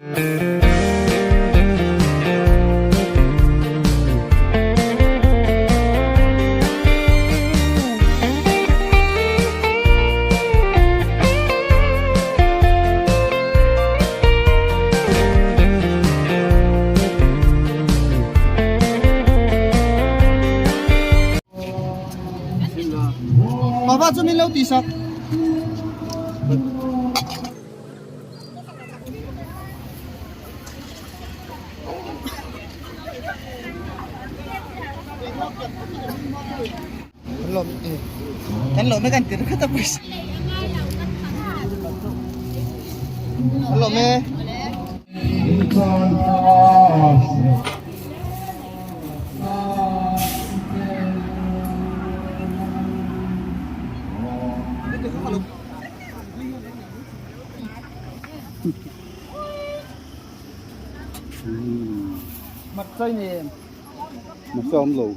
Papa chu min lo tih sak. Kan lawm e kan ti ringawt a pawisa. Kan lawm e. Mặt chơi nè. Mặt sao không lù.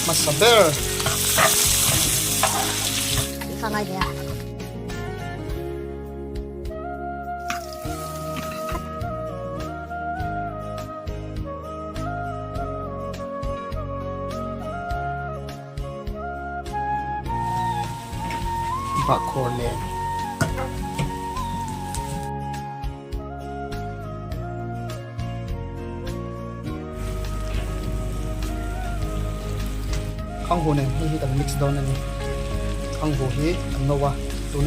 Hmasa ber. Bahkhawr nen. Khanghu nen hei hi kan mix dawn a ni. Khanghu hi an no a tun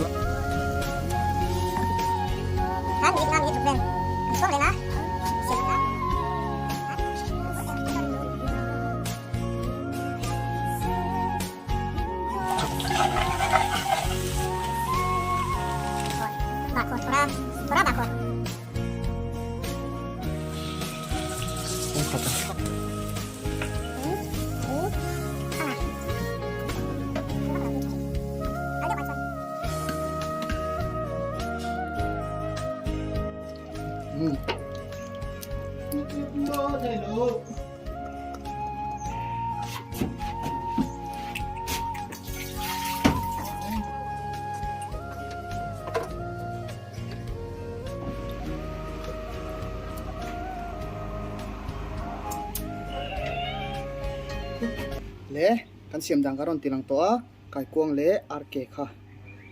Le kan siam dan ka rawn ti lang tawh a kaikuang leh arke kha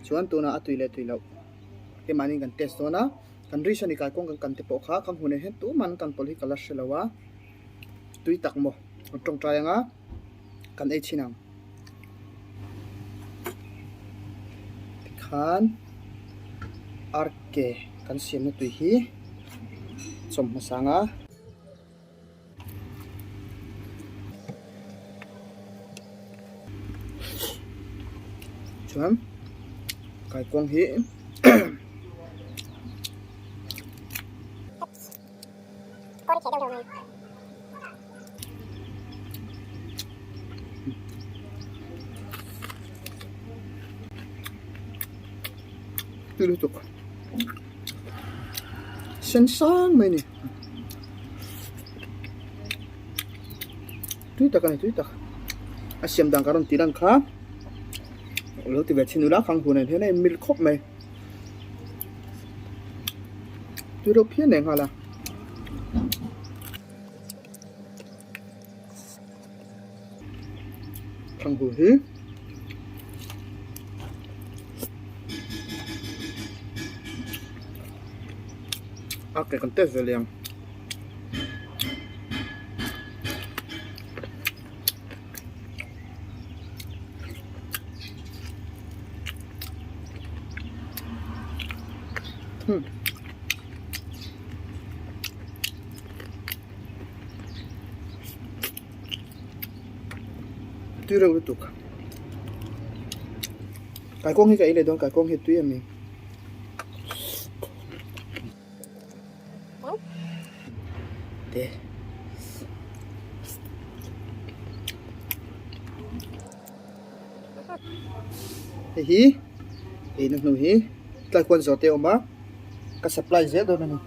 chuan tunah a tui leh tui loh keimahni kan test dawn a kan ri sawn i kaikuang kan kan te pawh kha kan hmuh nen hian tumah an kan pawlh hi ka la hre lo a tui tak maw kan tawngtai ang a kan ei chhin ang tikhan arke kan siamna tui hi chawm hmasa ang a. Chuan kaikuang hi Tui lutuk sen sang mai a ni tui tak a ni tui tak a siam dan ka rawn tih lan kha lo ti ve chhin ula khang hun ah hian a in mil khawp mai. Tui reuh phian leh nghal a. Thanghu hi a ke kan test ve leh ang. Tui reuh lutuk kaikuang hi ka ei leh dawn kaikuang hi a tui em ni. Te. Hei hi eina hnu hi tlai kuan zawh te a awm a ka supply zel dawn a ni.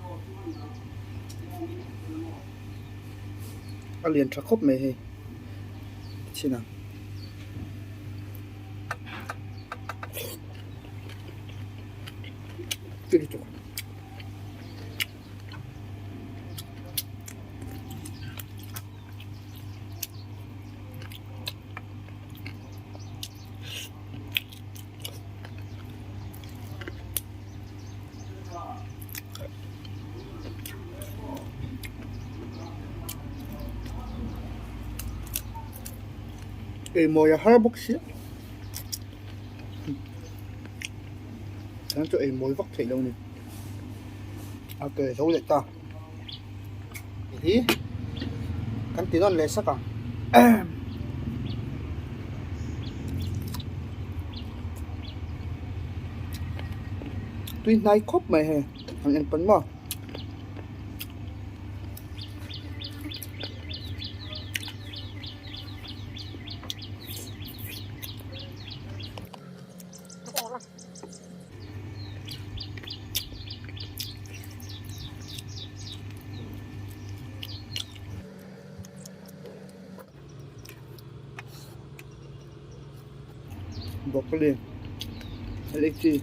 A lian tha khawp mai hei chhin ang. Ei mawi a har bawk sia chuan chu ei mawi vak theih lo a ni a ke zo leh ta hi kan ti nawn leh sak ang. Tui hnai khawp mai hei an en pawn maw. Broccoli lychee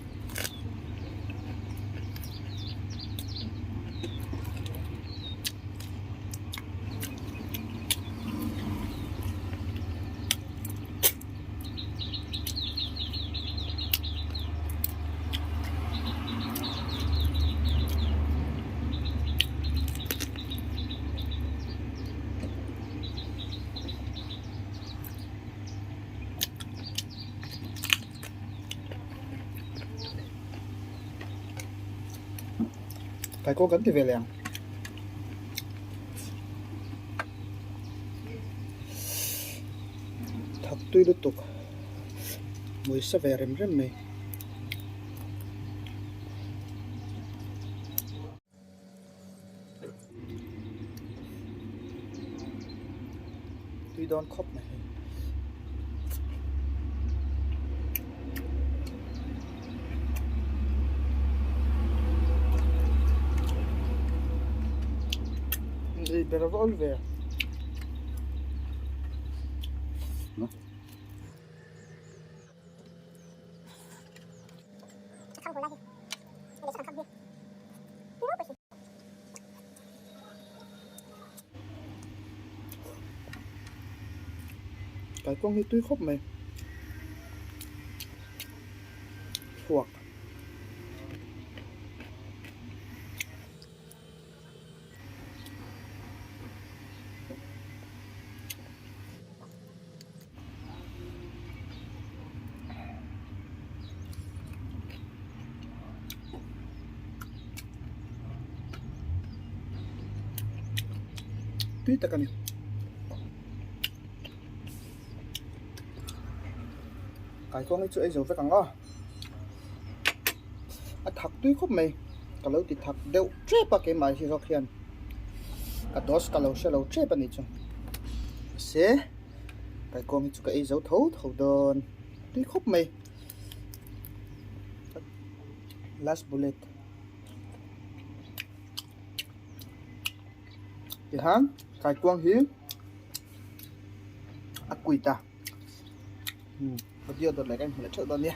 Kaikuang kan ti ve leh ang. Thak tui lutuk mui sa ve rem rem mai. Tui dawn khawp mai hei. Ei ber awl ve. Kaikuang hi tui khawp mai chhuak. Tui tak a ni. Kaikuang hi chu ei zo vek ang aw. A thak tui khawp mai. Ka lo ti thak deuh tep a keimah hi zawk hian ka dose ka lo hre lo tep a nih chu. Mahse kaikuang hi chu ka ei zo tho tho dawn tui khawp mai. Last bullet. Tihian kaikuang hi a kuit a. Video dawt leh ka inhmu leh theuh dawn nia.